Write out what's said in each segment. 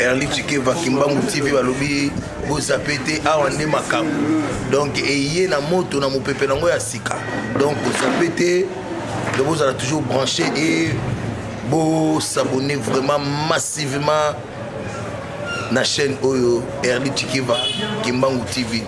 Erli Chikeva Kimbangu TV balobi bozape te awa nde makambo donc eye na moto na mopepe nango ya sika donc bozape te donc bozala toujours branché et bosabonner vraiment massivement na chaîne oyo Erli Chikeva Kimbangu TV.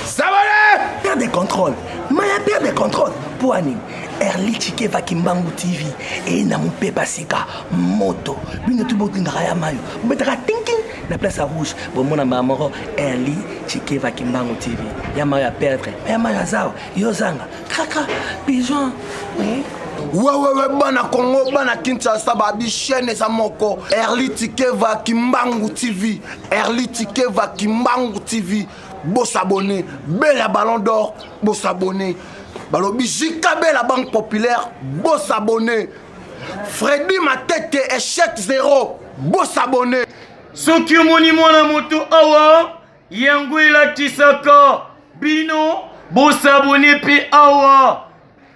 S'abonner. Perte de contrôle. Maya perte de contrôle. Pour nini? Erli Chikeva Kimbangu TV et na mopepa sika moto bino tu bokingaka ya mayo bobetaka tinking na place ya rouge bomona mbala moko Erli Chikeva Kimbangu TV ya mayo ya perdre ya mayo azawa yo zanga kaka pigeon oui. Wewewe bana Congo bana Kinshasa babi chaîne eza moko Erli Tikeva Kimbangu TV Erli Tikeva Kimbangu TV bosabonner Bella Ballon d'Or bosabonner balobi JKB la Banque Populaire bosabonner Freddy Matete échec zéro bosabonner. Soki omoni mwana moto awa yango elatisaka bino bosabone mpe awa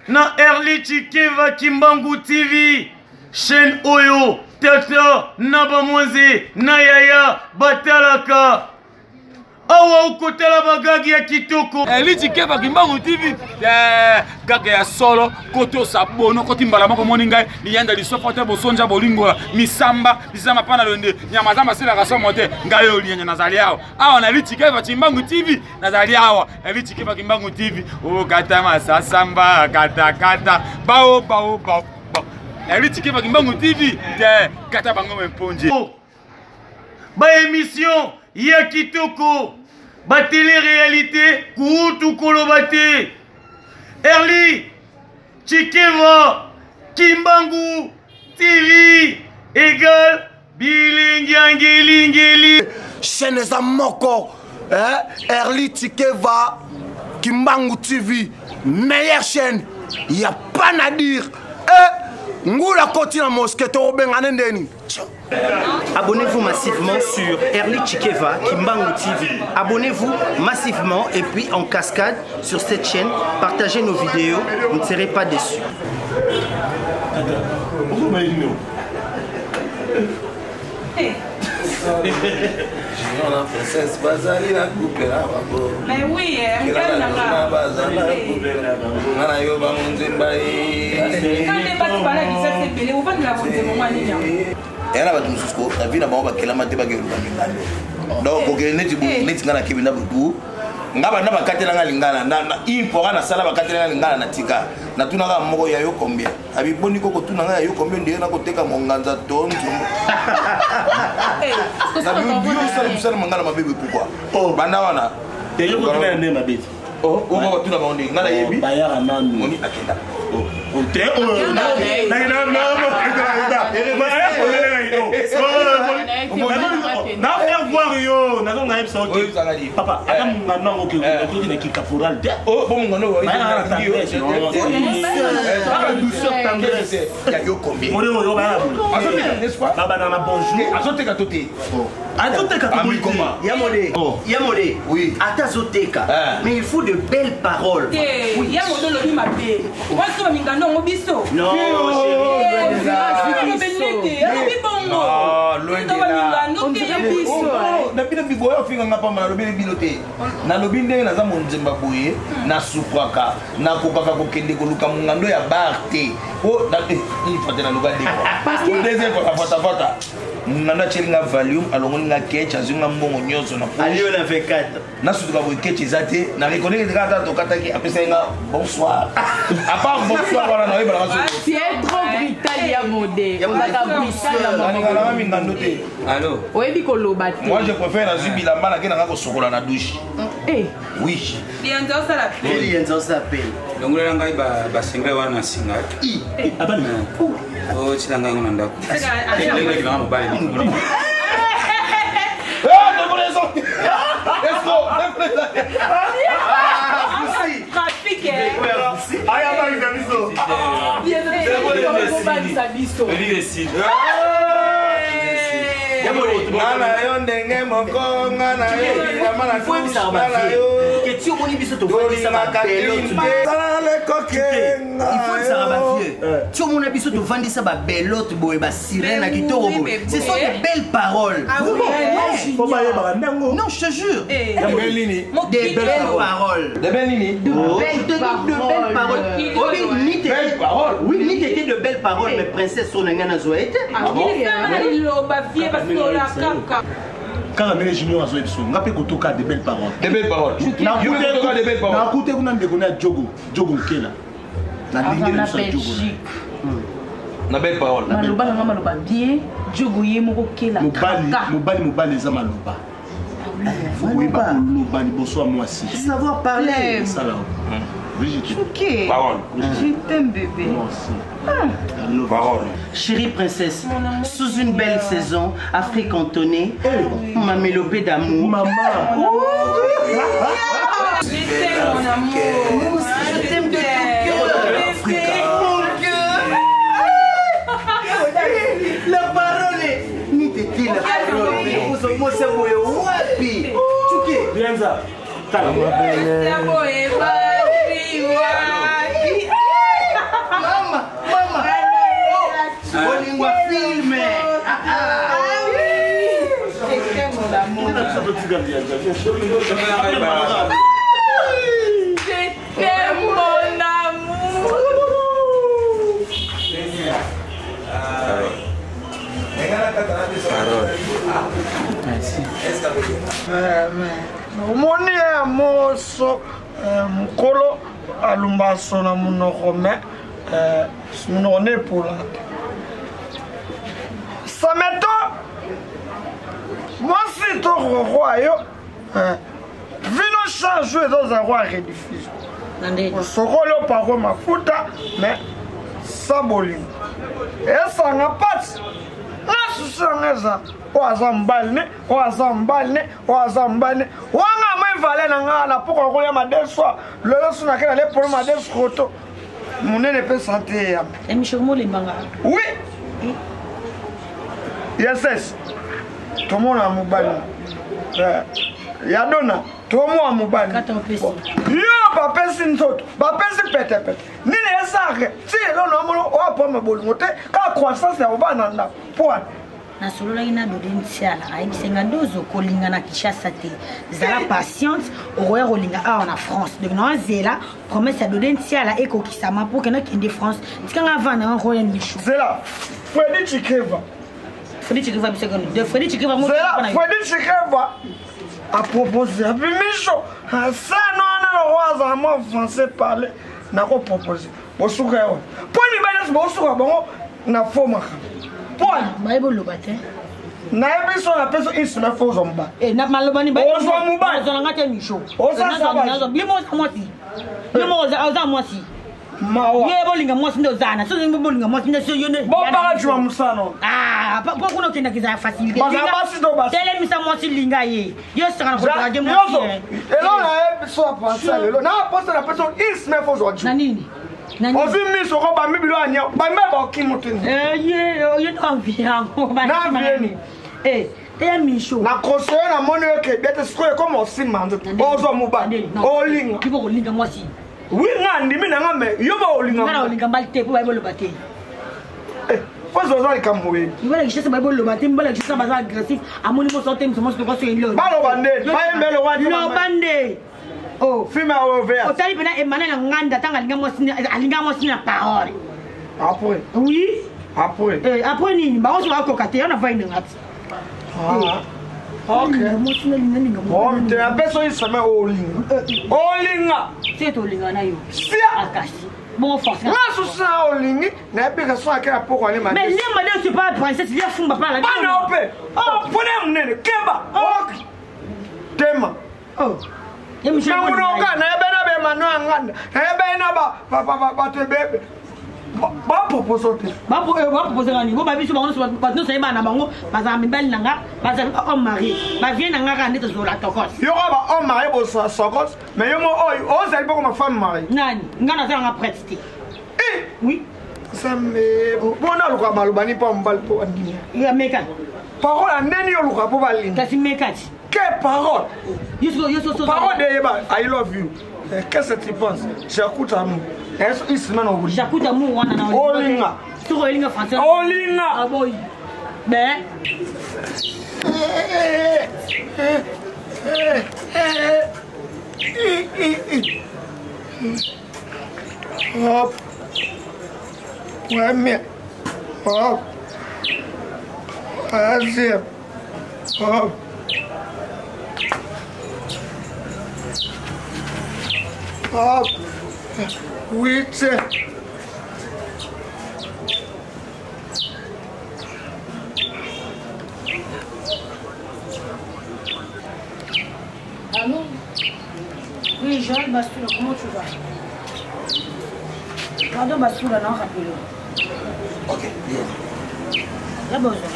na Erli Chikeva Kimbangu TV chaîne oyo tata na bamwanze na yaya batalaka awa okotala bagage ya kitoko. Erli Chikeva Kimbangu TV eh, gage ya solo koti osabono koti mbala moko omoni ngai liyanda lisofo te bosonja bolingola misamba misamba pana londe nyama zamba asilaka somo te ngai oyo lianya nazali awa awa na Chikeva Kimbangu TV nazali awa na Chikeva Kimbangu TV okata masasamba katakata bao bao bao na Chikeva Kimbangu TV te kata bango mponje ba émission ya kitoko ba télé-réalité kutu koloba te Erli Chikeva Kimbangu TV égale bilingiangelingeli chaîne eza moko eh? Erli Chikeva Kimbangu TV meilleure chaîne y a pas à dire eh? Ngula koti na mosquée tobengane ndeni. Abonnez-vous massivement sur Erli Chikeva Kimbangu TV. Abonnez-vous massivement et puis en cascade sur cette chaîne. Partagez nos vidéos, vous ne serez pas déçus. Mais oui, mokali na nga. Nga na yo bango nzemba ye. Quand nde basi bala kisasi ebele, ovandela bonzembo mwa nini yango? Eya na bato mosusu ko na vie na bango bakelama te bakende koluka mingando. Donc kokende neti boye neti nga nakebi na butu nga banda bakatela nga lingala na une fois nga nasala bakatela nga lingala na tika natunaka moko ya yo combien abi boni ko kotuna nga ya yo combien ndenge nakoteka monganza to nzombo na bio osala kosala mangala mabe boye pourquoi banda wana te yo kotuna ya nde mabe te Oh, oh, batuna bango ndenge nga nayebi bayaka nanu moni akenda te oyo na faire voir yo nazonga yebisa yo te papa ata mongano yango okoki na kikaporal te douceur tendresse moni oyo baya babana na bonjour azoteka to te azoteka to boyi te Yamode, Oh. Yamode, Oui. ata azoteka Ah. mais il faut de belles paroles. Te, Yamode olobi mabe. Mwasi oyo mingando yango biso. Non, chérie. Alobi bongo. Non, loin de là. On dirait biso. Na bino biboya ofinga nga pamba nalobi bino te nalobi ndenge naza monzemba boye nasufraka nakokaka kokende koluka mongando ya bar te po une fois te naluka deux fois deuxième fois nafatafata mongando atieli nga valium alongoli nga ketch azwi nga mbongo nyonso na poche. Alio na 24. Nasutuka boye ketch eza te na reconnaître kaka ata tokataki apesaki nga bonsoir à part bonsoir wana nayebalaka soki Tu es trop brutal Yamode. Ozalaka brutal na mama. nalingaka mingando te. Allo. Oyebi koloba te. Moi je préfère nazwi bilamba nake nanga kosokola na douche. Eh, Oui. Lianza osala pe. Eli yenza osapeli. Longolela ngai basingle wana na singa. Abani. Otyela ngai yango na ndako. Ndenge mobali. Trafic eh. Aya balisa biso. okobalisa biso. Nga na yo ndenge moko nga na yo bilamba na Faut douche yebisaka nga na ba yo vie. Mais ti omoni biso tovandisa babelote, il faut ezala bavieux. Ti omona biso tovandisa babelote boye, basirene na kitoko boye, ce sont des belles paroles. Ah oui, Ouais. Po bayebaka ndango. Non, je te jure. Eh. Des belles paroles. De belles nini? Oh, belles je te dis de belles paroles. paroles. Oui, ni t'étais- Belles paroles. Oui, ni t'étais de belles paroles, mais princesse oyo na nazwa ete. Liloba vie basola kaka. Kaka ndenge Junior azoyebi biso, nga mpe kotoka de belles paroles. De belles paroles. Yo mpe kotoka de belles paroles. Nakute kuna ndeko na ya Jogo, Jogo Nkela, nalingi Aza na na biso ya Jogo. Belgique. Na belle parole. Maloba nanga, maloba bien, Jogo ye moko kela. Mobali, kaka. mobali, mobali eza maloba. Faut koyeba koloba liboso ya mwasi. Savoir parler. Esala Brigitte. Ok. Parole. Je t'aime, bébé. Moi aussi. I love you. Parole. Chérie princesse, sous une belle saison, Afrique entonnée, ma mélopée d'amour. Maman. Je t'aime, mon amour. Je t'aime de tout cœur. Bébé. Mon cœur. La parole est. Ni t'étais la parole. Mais vous avez wapi. Tchouké. Bienza. Tala. Boye, wapi, wapi. Mama, mama. Olingwa filme. Ah, ah. Je t'aime, mon amour. Je t'aime, mon amour. Omoni ya moso, mokolo alumba so na monoko, me monoko ne epola te. Sameto mwasi to roroi yo, vino change ezoza roi rediffusion, osokoli opako mafuta, me sa bolingo esanga pati na susu yango eza oyo aza mobali ne, oyo aza mobali ne, oyo aza mobali ne wanga mo evale na ngai na poko kolia madeswa lelo so nakei nale polo madesu koto monene mpe sante eyamba. Michel molembanga. Oui, yeses tomona mobali. Ya dona tomona mobali. Kata opesi. Yo bapesi nzoto, bapesi petepete nini esake ti elo na omona oyo apoma bolingo te, kaka croissance ya kobana na ndako po wana. Nasololaki na Dode Ntiala, ayebisi nga ndozo kolinga na Kinshasa te, zala patiente, okoya kolinga awa na France. Donc naozela promesse ya Dode Ntiala ekokisama mpo kende okende France. Tikanga avanda nga koya Michu. Zela Fredi Chikeva. Fredi Chikeva biso de Fredi Chikeva. Zela Fredi Chikeva apropose abimiso sano wana lokwa azala mwa français parle, nakopropose bosuka yo mpo mibali nyonso bosuka bango na fo makambo. Bayebi oloba te. Nayebi so napesi instrument fo ozwa mobali. Maloba ni Ozwa mobali. Ozwa te, Micho. Oza sabaji. Yo moko oza mwasi, yo moko oza mwasi. Mawa. Ye bolinga mwasi nde ozana so bolinga mwasi nde so yo nde Bobaka juma mosano. Ah, po kuna okendaka ezala facilité. Bazala basi to basi. Telemisa mwasi, linga ye, yo saka na kodrage Nyonso mwasi. elo nayebi so apense lelo na apose napesi instrument fo ozwa Na ju nini? Na nini? Ozwi miso ko bambi bilo anya bambi baoki motu. Ye yo to envie yango. Na envie nini? Teya Micho. Na conseiller namoni oyo kebia te sikoyo ekoma osimba nzoto ozwa mobali olinga. Ibo kolinga mwasi. Wi, nga ndimi na nga, me yo ba olinga. Nga na olinga mbali te mpo bayebi oloba te. Fo oza likambo oyebi. Mibali ya Kinshasa bayebi oloba te. Mibali ya Kinshasa baza agressif, amoni moso te miso moso tokoso elio. Baloba nde, bayemba eloko wana. Loba nde. Oh. Filme ya ovea. Otali mpena Emmanuel na nganda ntango alinga mwasi, alinga mwasi na parole. Après. Oui. Après. Eh, après nini? Bango so bakoka te, yo na vai nanga ti. Ah. Ok. Mwasi nalinga linga. Bon, te apesa oyo semaine olinga. Olinga. Se tolinga na yo. Sia. Akasi bongo force. Nga susu na olingi nayebika so ake na poko ale. Mais lemba nde c'est pas princesse lia fumba pa la. Bana ope. Oh, pona ya monene keba. Ok. Tema. Oh. Ye Michel. Na munoka nayebe na bemano ya nganda. Nayebe na ba bato ebebe. Bapropose te. Bapropose ngani? Bo babiso bango nyonso, bato nyonso ayebana na bango, bazala mibali na nga, bazala homme marié, bavie na nga kaka nde tozola tokos. Yo kaka ba homme marié bosala sokos, mais yo mo oyo ozali mpo koma femme marié. Nani nga naza nanga prête te. Eh! Oui. Nzambe, mpona oluka maloba ni mpo mobali mpo bandima. Ya meka. Parole ya ndeni yo oluka mpo balinga. Kasi meka ti. Que parole? Parole de yeba, I love you. Eh, qu'est-ce que tu penses? J'écoute amour. Est-ce une semaine au J'écoute amour wana na Olinga. Soko olinga français. Olinga. Ah boy. Ben. Hop. Premier. Hop. Troisième. Hop. Hop. Huitième. Allô Oui, Joël Bassoula, comment tu vas? Pardon Bassoula, non, rappelez. Ok, bien. Ya besoin.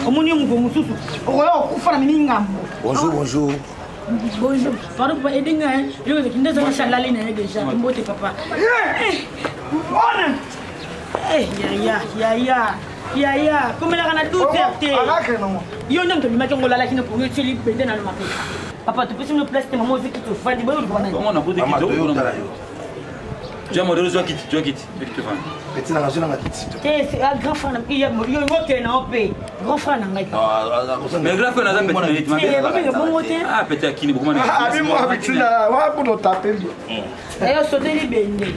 Omoni yo moto mosusu okoya kokufa na mimi ngambo. Bonjour, bonjour. Bonjour. Pardon, papa, aidez moi. Je vais te dire, ça lali na déjà. Mbote papa. Eh, yaya, yaya. Yaya, komelaka na 12 heures te. Yo nde moto obimaki yango olalaki na pongi otieli bende na mapeka. Papa, topesi bino place te, mama ozwi kiti ofandi, boyo oluka nani? Bongo nakuti Mama, kiti, toyotala yo. Jua modelo zwa kiti, zwa kiti, zwa kiti ofandi. Petit nanga, zwi nanga kiti. Te, c'est ah, grand frère na yo yo okende na yo mpe. Grand frère na ngai. Mais grand frère naza petit na ye, tu Eh, babenga bongo te. Ah, petit akini bokoma na. Abi moi abitina wa kuto tapeli. Eh, osoteli bende.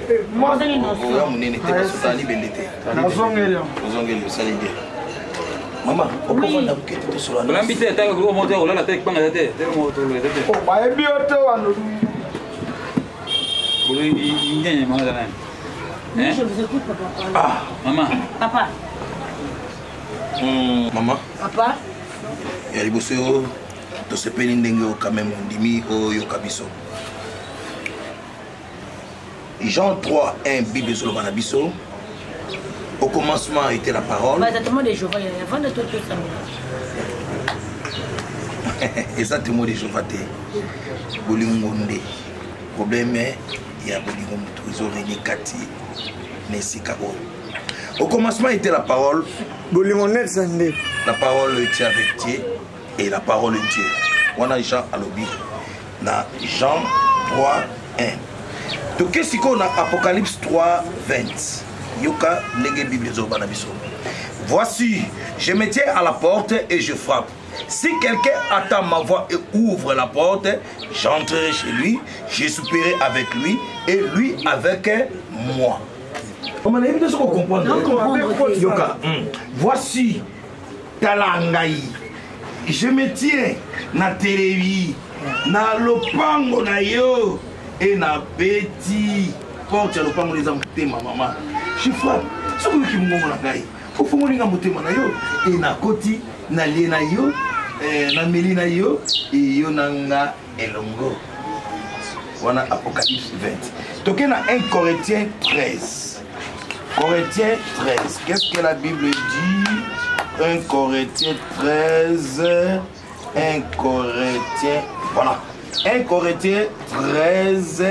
Ozali notion. Oya monene te, basotala libende te. Nazongeli. Ozongeli osali bien. Mama, okovanda moke te tosolola. Olambi te, tango koloko moto olala te, kipanga te, te moto olala te. Oh, bayebi yo te wana. Bolo nyenye mama nani? Oui, je vous écoute, papa. Ah, maman. Papa. Mama. Papa. Ya liboso yo tosepeli ndenge oyo quand même ondimi oyoka biso. Jean 3, 1, Bible ezoloba na biso. Au commencement était la parole. Baza témoin de Jéhovah, yaya. Vanda to to samela. Eza témoin de Jéhovah te. Bolingo nde. Problème ya bolingo moto ezorenye kati na esika oyo. Au commencement était la parole. Bolingo nde eza nde. La parole était avec Dieu et la parole est Dieu. Wana Jean alobi na Jean 3, 1. Toke sikoyo na Apocalypse 3, 20. Yoka ndenge Bible ezoloba na biso. Voici, je me tiens à la porte et je frappe. Si quelqu'un attend ma voix et ouvre la porte, j'entrerai chez lui, je souperai avec lui et lui avec moi. Mama, nayebi te soki okomprendre. Yoka, Voici, tala ngai. Je me tiens na telebi, na lopango na yo et na beti porte ya lopango eza motema mama. Je frappe. Soki oyoki mongongo na ngai, ofongoli nga motema na yo e nakoti nalie na yo, nameli na yo e yo na nga elongo. Wana Apocalypse 20. Toke na 1 Corinthiens 13. Corinthiens 13. Qu'est-ce que la Bible dit? 1 Corinthiens 13. 1 Corinthiens, voilà. 1 Corinthiens 13,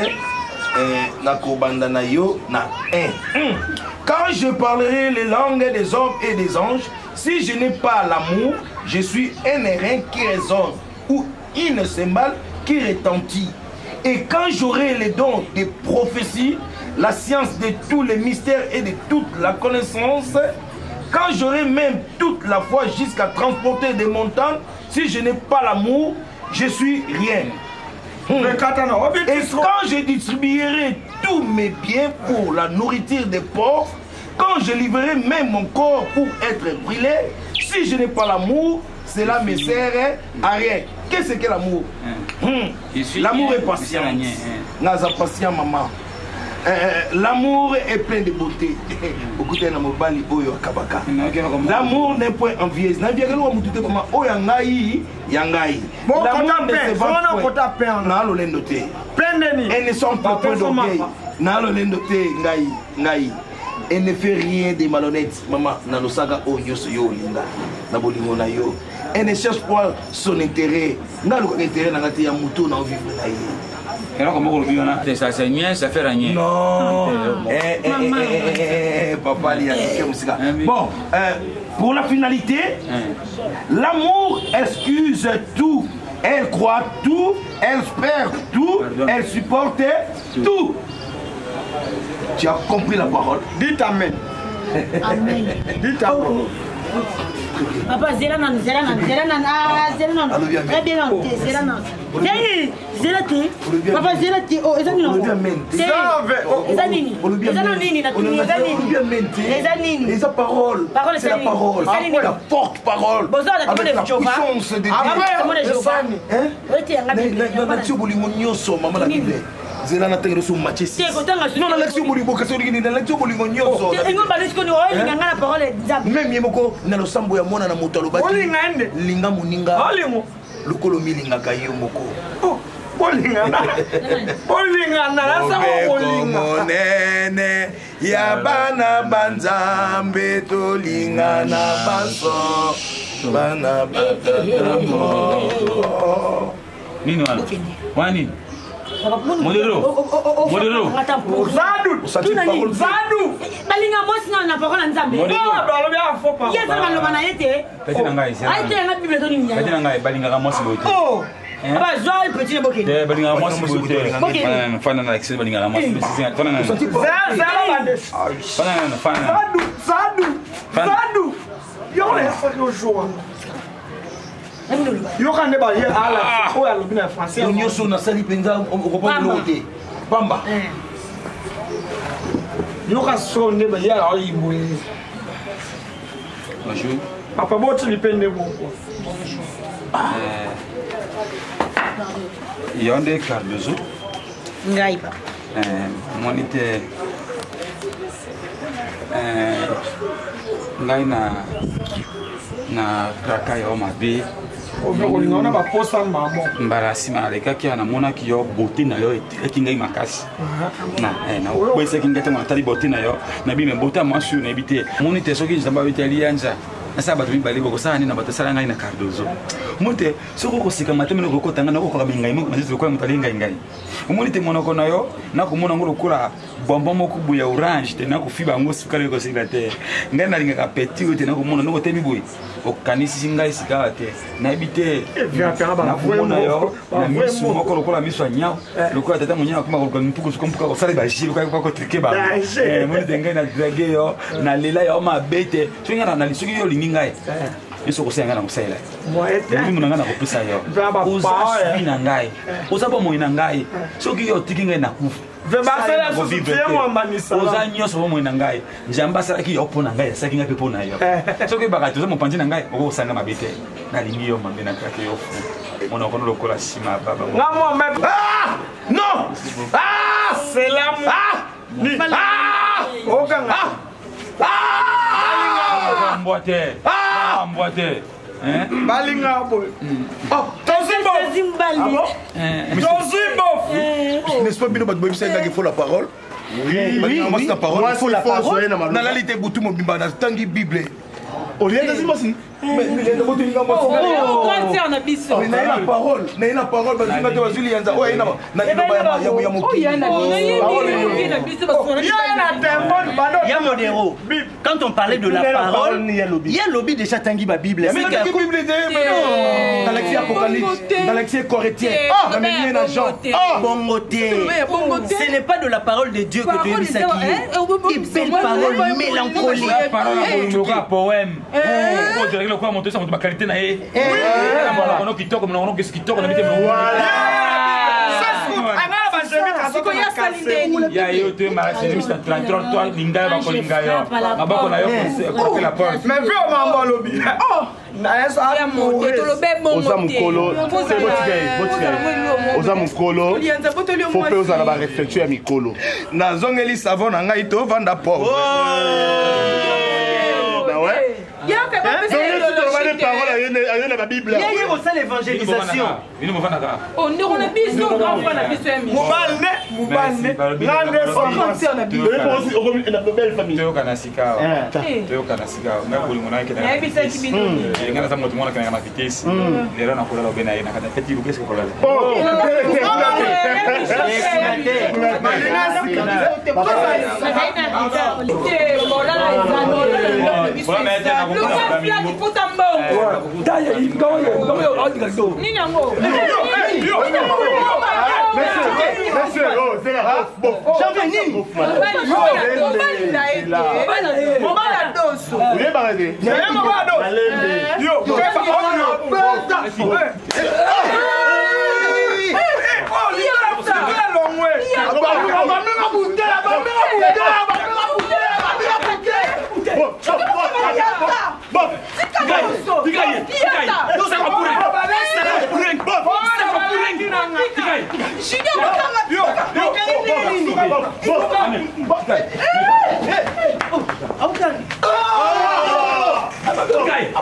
na kobanda na yo na 1. Quand je parlerai les langues des hommes et des anges, si je n'ai pas l'amour, je suis un airain qui résonne ou une cymbale qui retentit. Et quand j'aurai les dons des prophéties, la science de tous les mystères et de toute la connaissance, quand j'aurai même toute la foi jusqu'à transporter des montagnes, si je n'ai pas l'amour, je suis rien. Et quand je distribuerai tous mes biens pour la nourriture des pauvres, quand je livrerai même mon corps pour être brûlé, si je n'ai pas l'amour, cela me sert à rien. Qu'est-ce que l'amour? L'amour est patient. Naza patient, maman. L'amour est plein de beauté. Okuta na mobali oyo akabaka. L'amour n'est point envieux. Na vieux lo mutu te koma oyo ngai ya ngai. L'amour ne se vante point. Na lolendo te. Elle ne sont pas point d'orgueil. Na lolendo te ngai ngai. Elle ne fait rien de malhonnête. Maman, na losaka oyo nyonso yo olinga. Na bolingo na yo. Elle ne cherche pas son intérêt. Na lukaka intérêt na ngati ya mutu na vivre na ye. Alors comment on le dit, on a ça, c'est rien, ça fait rien. Non. Eh, eh, eh, eh, eh, eh, papa, il y a quelqu'un aussi là. Bon, Pour la finalité, l'amour excuse tout. Elle croit tout, elle espère tout, elle supporte tout. Tu as compris la parole Dites amen. Amen. Dites amen. Papa, zela nanu, zela nanu, zela nanu, ah, zela nanu. Alobi amen. Très bien nanu te, zela nanu. Te, zela te. Papa, zela te. Oh, eza nini Olobi yango? amen te. Te. Eza nini? Olobi Eza amen. nanu nini na tuni? Eza nini? Olobi amen te. Eza nini? Eza parole. Parole, C'est la eza nini? parole. Eza nini? La forte parole. Bozo ala Avec témoin la de Jéhovah. puissance de Dieu. Ah, témoin de Jéhovah. Hein? Oyo te yanga Bible. Na tio bolingo nyonso mama na Bible. Zela na tengelo so Matthieu 6. Te, kotanga Non, na lecture bolingo kasi olingi nini? Na lecture bolingo nyonso. Te, engo balisi koni, oyo elinga nga na parole ya Nzambe. Même ye moko na losambo ya mwana na moto alobaki Olinga ye nde. linga moninga Olingo. lokolo milingaka yo moko. Bolingana. Bolingana. Nasema Mobeko bolinga. monene ya bana ba Nzambe tolingana banso bana batata moko. Nini wana? Wana nini? Modero. Modero. Zadu. Zadu. Balinga mwasi na na parole ya Nzambe. Modero. Alobi afo pa. Ye aza na maloba na ye te. Peti na ngai, zela Aye te yanga Bible to nini Peti na yango? ngai balingaka mwasi boye te. Oh. Papa, zwa petit bokende. Te balingaka mwasi boye te. Bokende. Fana nanu, fana nanu, excuse balingaka mwasi. Fana nanu. Zala bande. Fana nanu, fana nanu. Zadu. Zadu. Fana. Zadu. Yo na esaki ojoa. Yoka nde baye ala oyo alobi na français. Yo nyonso nasali mpenza okoprendre eloko te pamba. Yoka so nde baye ala oyiboye. Bonjour. Papa botili mpe nde bongo. Yo nde Cardozo. Ngai papa. Moni te ngai na na kraka yo mabe. Obe kolinga wana baposa mamo. Mbala nsima nalekaki awa namonaki yo bote na yo etelaki ngai makasi nakwesaki ngai ntango natali bote na yo nabi me bote ya mwasi oyo nayebi te moni te soki nzambe ayebi te alianza nasala bato mibale bokosala nini na bato asala ngai na Cardozo. Omoni te soki okosekama te mene okokota ngai nakokoka mingai moko na lokola moto alie ngai ngai. Omoni te monoko na yo nakomona yango lokola bonbon moko boye ya orange te nakofiba yango sukali ekosila te. Ngai nalingaka peti oyo te nakomona ndenge otemi boye okanisisi ngai sika te nayebi te nakomona yo na misu moko lokola miso ya nyau lokola tata monyau akoma koluka mpuku suko mpuka kosala baji lokola kotrike bango. Moni te ngai na drage yo nalela yo mabe te soki ngai na soki yo olingi ngai nyonso okosala ngai nakosalela molimo na ngai nakopesa yo oza suivi na ngai oza bomoi na ngai soki yo otiki ngai nakufa oza nyonso bomoi na ngai nzambe asalaki yo mpo na ngai asalaki ngai mpe mpo na yo soki oyebaka te oza mopanzi na ngai okokosala ngai mabe te nalingi yo mabe nakaki yo fu monoko no lokola nsima baba. Non! Ah! Selamu. Ah! Okanga. Mbwa te. Mbwa te. Balinga boye. Tozwi Mbali. Tozwi bof. N'est-ce pas bino bato boyebisa ngaki faut la parole? Oui, Mwasi na parole. Il faut la parole. Nalali te butu mobimba natangi Bible. Oliendasi mwasi. Grande sœur na biso. Mais naye na parole, naye na parole bazwi nga te bazwi liyanza oyo aye na liloba ya mokili. Ya Modero, quand on parlait de la parole, il y a lobby déjà tangi ba Bible. Mais natangi Bible te, nalakisi Apocalypse, nalakisi Corinthiens, namemi ye na Jean. Bongo te. Ce n'est pas de la parole de Dieu que tu es mis à Une belle parole mélancolique. Parole ya bolingo lokola poème. Odiraki lokola moto esa moto bakalite na ye. Monoko kitoko, monoko kitoko na mite. Ya yo te marasimisa 33 toi linga yo bakolinga yo. Maboko na yo koke la porte. Mais vu mambo alobi. Oza mokolo te, botika ye, botika ye. Oza mokolo fo mpe ozala na baréflexion ya mikolo. Nazongeli savon na ngai tovanda pauvre. Parole aye na babible. Ye kosala évangélisation. Bino bovandaka. Ndeko na biso, grand frère na biso ya Mobali ne, mobali ne. Nga nde Belle famille. Toyokana sika awa. Toyokana sika awa. Ngai bolingo na ye Nayebisaki bino. Ngai naza moto moko nakendaka na vitesse. Lelo nakolala obe na ye nakata peti luka esika kolala. biso futa mbongo nini yango? Janvier nini? Mobali na ye te, mobali adoso. Oyebaka te. Yo,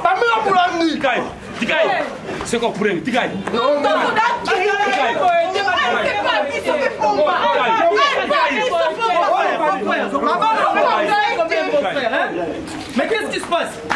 Bamela molangi. Seko pureng, tikai. Mais qu'est-ce qui se passe?